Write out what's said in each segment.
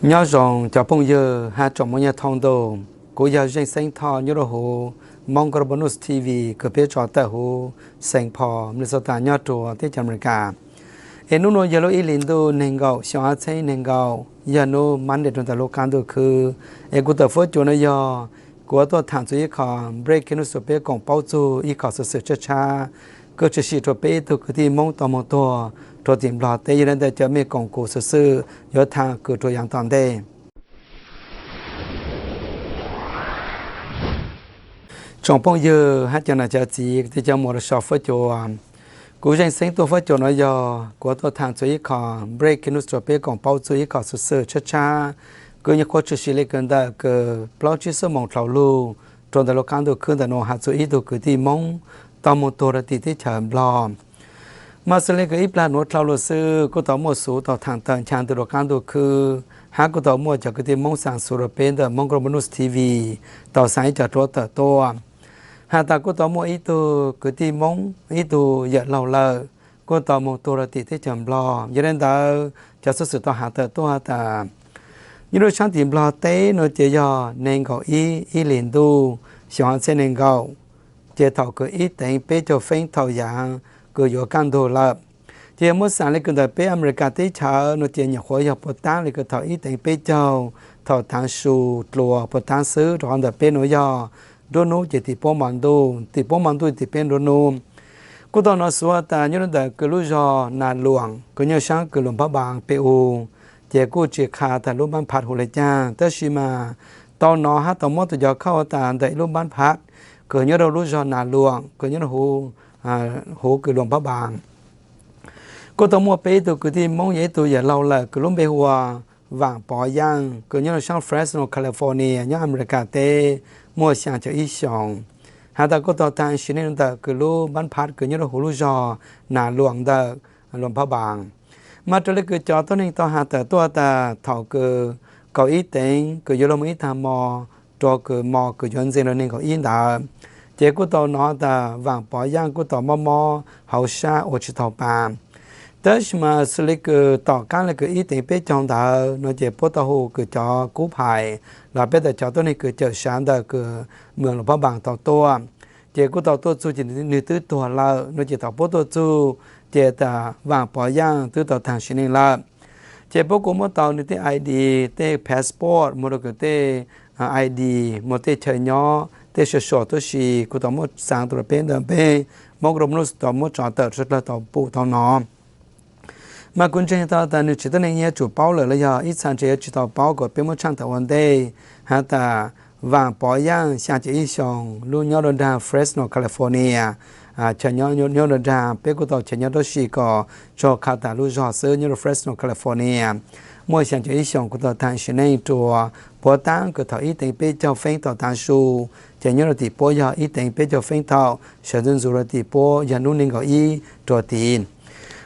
Nyob zoo cov phooj ywg hab tsoom Moob Nyaaj thoob ntuj, kuv yog Zeej Xeeb Thoj nyob rua huv Hmoob Global News T V kws peb tso tawm huv Saint Paul, Minnesota nyob rua teb chaws Amelikas. Es nub nua yog lub ib hlis ntuj neeg nkaum xyoo ob txheeb neeg nkaum, yog nub Monday rua ntawm lub qaab ntuj khwb. Es kuv tawm fuab cua no yog kuv tuaj thaam txug ib qho breaking news rua peb koom paub txug ib qho xuv xwm tshab tshab kws tshwm sim rua peb ib tug kwv tij Moob tau moog tuag rua tim Nplog teb. Yog le ntawd cov mej koom kuv xuv xwm yuav thaam kws rua yaav tom ntej. Tsoom phooj ywg hab cov nam cov txiv kwv tij cov muam rua sau fuab cua, kuv Zeej Xeeb tuaj fuab cua no yog kuv tuaj thaam txug ib qho breaking news rua peb koom paub txug ib qho xuv xwm tshab tshab kws nyuam qhuav tshwm sim le kws ntawm kws plaub tsib xuab moos dlhau lug rua ntawm lub qaab ntuj khwb ntawm nua has txug ib tug kwv tij Moob tau moog tuag rua tim teb chaws Nplog. Mas xws le kws ib plag nuav dlhau lug xwb kuj tau muaj xuv tau thaam tawm ncha ntws rua qaab ntuj khwb, hab kuj tau muaj cov kwv tij Moob xaa xuv rua peb ntawm Hmoob Global News T V tau xaa ib co duab tawm tuaj. Has tas kuj tau muaj ib tug kwv tij Moob ib tug yawm laug lawm kuj tau moog tuag rua tim teb chaws Nplog. Yog le ntawd cov xuv xwm tau has tawm tuaj has tas nyob rua saab tim Nplog teb nua ces yog neeg nkaum ib ib hlis ntuj xyoo ob txheeb neeg nkaum, ces thaum kws ib teev peb caug feeb thaum yaav kws yuav kaj ntug lawm. Ces yog muab xaa le kws ntawm peb Amelikas teb chaws nua ces nyuam qhuav yog puag taab le kws thaum ib teev peb caug thaum taav su dlua puag taab xwb, rua qhov ntawm peb nua yog nruab nub ces tim puab mo ntuj, tim puab mo ntuj tim peb nruab nub. Kuj tau nov xuv has tas nyob rua ntawm kws lub zog Nas Luam kws nyob saab kws Luas Phab Npaas P U, ces kuj tsi qha tas lub npaab phav hu le caag, tab sis mas tau nov hab tau muab tug cov khauj has tas ntawm ib lub npaab phav kws nyob rua lub zog Nas Luam kws nyob rua huv kws Luas Phab Npaas. Kuj tau muaj peb ib tug kwv tij Moob yog ib tug yawm laug lawm kws lub npe hu ua Vaam Pov Yaaj kws nyob rua saab Fresno, California nyob Amelikas teb, muaj xyaa caum ib xyoos. Has tas kuj tau taag sim neej ntawm kws lub npaab phav kws nyob rua huv lub zog Nas Luam ntawm Luas Phab Npaas. Mas raws le kws cov tuab neeg tau has tawm tuaj tas thaum kws kaum ib teev kws yuav luag moog ib taag mo, rua kws mo kws yuav ntxeev rua neeg nkaum ib ntawd, ces kuj tau nov tas Vaam Pov Yaaj kuj tau mob mob hauv sab ua tsi tau pa. Tab sis mas xws le kws tom qaab le kws ib teev peb caug ntawd nua ces puab tau hu kws cov kub phais los peb tas cov tuab neeg kws cawm sav ntawm kws moos Luas Phab Npaas tau tuaj, ces kuj tau tuaj txug ces nwg twb tuag lawm nua ces thaum puab tuaj txug ces tas Vaam Pov Yaaj twb tau taag sim neej lawm. Ces puab kuj muab tau nwg tej I D, tej passport, moog rua kws tej I D, moog tej chaw nyob, tej social tuab si kuj tau muab xaa tuaj rua peb ntawm peb Hmoob Global News tau muab tso tawm rua sawv dlawg tau pum tau nov. Mas kuv ntseeg tau tas nwg tsev tuab neeg yuav tsum paub lawm los yog ib txha ntseeg yuav tsi tau paub kuas peb muab tshaaj tawm ua ntej. Has tas Vaam Pov Yaaj xyaa caum ib xyoos lub nyob rua nraag Fresno, California, chaw nyob nyob rua nraag, peb kuj tau chaw nyob tuab si kuas tsuas qha tas lub zog xwb nyob rua Fresno, California. Muaj xyaa caum ib xyoos kuj tau taag sim neej rua puag taab kws thaum ib teev peb caug feeb tau taav su, ces nyob rua tim puab yog ib teev peb caug feeb thaum sawv ntxuv ntxuv rua tim puab yog nub neeg nkaum ib rua tid.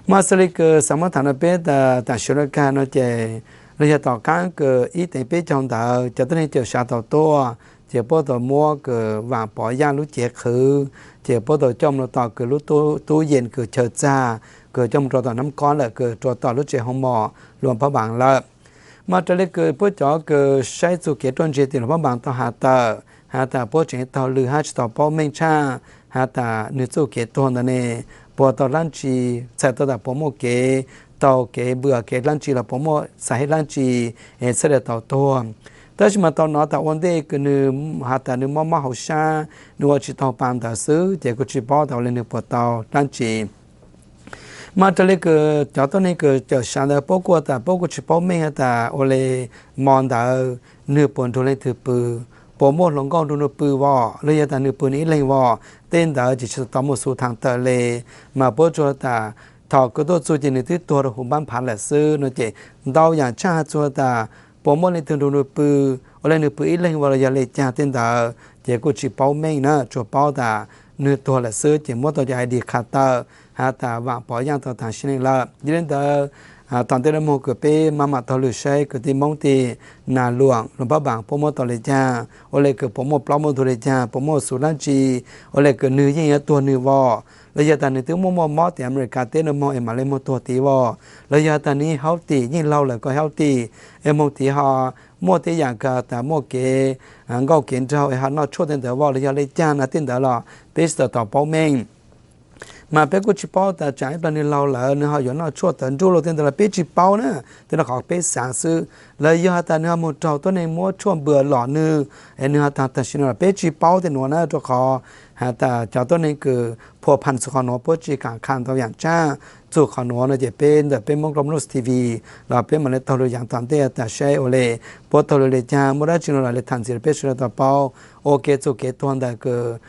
Mas xws le kws xaav muab thaam rua peb tas taam sim le kag nua ces los yog tom qaab kws ib teev peb caug ntawd cov tuab neeg cawm sav tau tuaj, ces puab tau muab kws Vaam Pov Yaaj lub cev qhwv, ces puab tau coj moog rua tom kws lub tub yees kws chaw txag kws coj moog rua tom Naab Kob lawm kws rua tom lub tsev hoo mom Luas Phab Npaas lawm. Mas raws le kws puab cov kws saib txuj kev ruaj ntseg tim Luas Phab Npaas tau has tawm, has tas puab tseem taug lw hab tsi tau paub meej tshaj, has tas nwg txuj kev tuag ntawd ne puas tau dlaab tsi, txhais tau tas puas muaj kev taug kev npws kev dlaab tsi los puas muaj xav hab dlaab tsi, es txhaj le tau tuag. Tab sis mas tau nov tas ua ntej kws nwg has tas nwg mob mob hauv sab, nwg ua tsi tau pa ntawd xwb, ces kuj tsi paub tas ua le nwg puas tau dlaab tsi. Mas raws le kws cov tuab neeg kws cawm sav ntawd puab kuj tas puab kuj tsi paub meej has tas ua le mo ntawd nwg puas nrug leej twg pw, puas muaj hluas nkauj nrug nwg pw vom los yog tas nwg pw nwg ib leeg vom, tej ntawd ces tsi tau muaj xuv thaam tawm le. Mas puab tsuas tas thaum kws tuaj txug ces nwg twb tuag rua huv npaab phav lawm xwb nua ces ntau yaam tshaj has txug tas puas muaj leej twg nrug nwg pw, ua le nwg pw ib leeg vom los yog le caag tej ntawd ces kuj tsi paub meej na, tsuas paub tas nwg tuag lawm xwb ces muab tau cov I D qha tawm has tas Vaam Pov Yaaj tau taag sim neej lawm. Yog le ntawd tom ntej no moog kws peb maj mam taug lw saib kws tej Moob tim Nas Luam, Luam Phab Npaas puab muab tau le caag, ua le kws puas muaj plaub muaj ntug le caag, puas muaj xuv dlaab tsi, ua le kws nwg yeej yuav tuag nwg vos, los yog tas nwg twb muaj muaj mob tim Amelikas teb no moog es mam le moog tuag tid vos, los yog tas nwg yeej healthy, yeej laug lawm kuj healthy, es moog tid ho muaj tej yaam kws tas muaj kev nkauj kev nraug es ho noj tshuaj tej ntawd vos los yog le caag no tej ntawd los peb tsi tau tau paub meej. Mas peb kuj tsi paub tas tsaam ib plag nwg laug lawm nwg ho yuav noj tshuaj tawv nruj lug tej ntawd los peb tsi paub na, tej no qhov peb xaav xwb. Los yog has tas nwg ho moog raug tuab neeg muab tshuaj npua lom nwg es nwg ho taag taam sim no los peb tsi paub tej nuav na, rua qhov has tas cov tuab neeg kws phua pham txug qhov nuav puab tsi kaam qha ntau yaam tsaaj txug qhov nuav no ces peb ntawm peb Moob Global News T V los peb mam le taug lw yaav tom ntej tas saib ua le puab taug lw le caag, muaj dlaab tsi no los le thaam ntxiv rua peb sawv daws tau paub. Ua kev txug kev tuag ntawm kws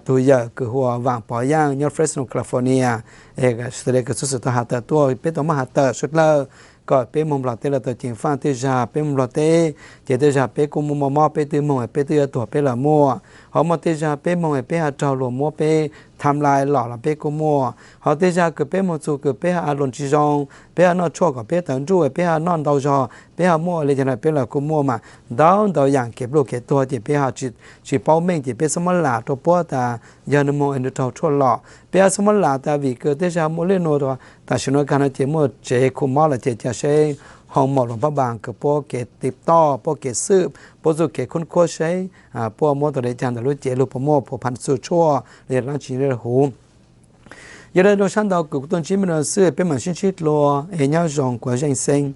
tug yawm kws hu ua Vaam Pov Yaaj nyob Fresno, California, es le kws xuv xwm tau has tawm tuaj, peb tau muab has tawm suav dlawg kom peb moog Nplog teb lawv tau ceev faaj. Tej zag peb moog Nplog teb ces tej zag peb kuj muaj muaj mob, peb twb moog peb twb yuav tuag peb los muaj. Ho muaj tej zag peb moog peb ho raug luag muab peb tham lais lom los peb kuj muaj. Ho tej zag kws peb moog txug kws peb ho ua luam tsi zoo, peb ho noj tshuaj kom peb tawv nruj, peb ho noj ntau zog peb ho muaj le caag no peb los kuj muaj mas. Ntau ntau yaam kev pluj kev tuag ces peb ho tsi paub meej ces peb xaav muab lam rua puab tas yog nwg moog es nwg raug tshuaj lom. Peb ho xaav muab lam tas vim kws tej zag muaj le nuav, taam sim nuav kag no ces muaj tsev khu mob lawm ces ca seb hoo maum Luam Phab Npaas kws puab kev tiv toj, puab kev xwb, puab txuj kev khoob khuab seb puab muab tau le caag ntawm lub cev lug puas muaj phua pham txug tshuaj los yog dlaab tsi le huv. Yog le nuav saab ntau kws kuv tuaj ntsib mej nuav xwb, peb mam sib ntsib dlua es nyob zoo kuv zeej xeeb.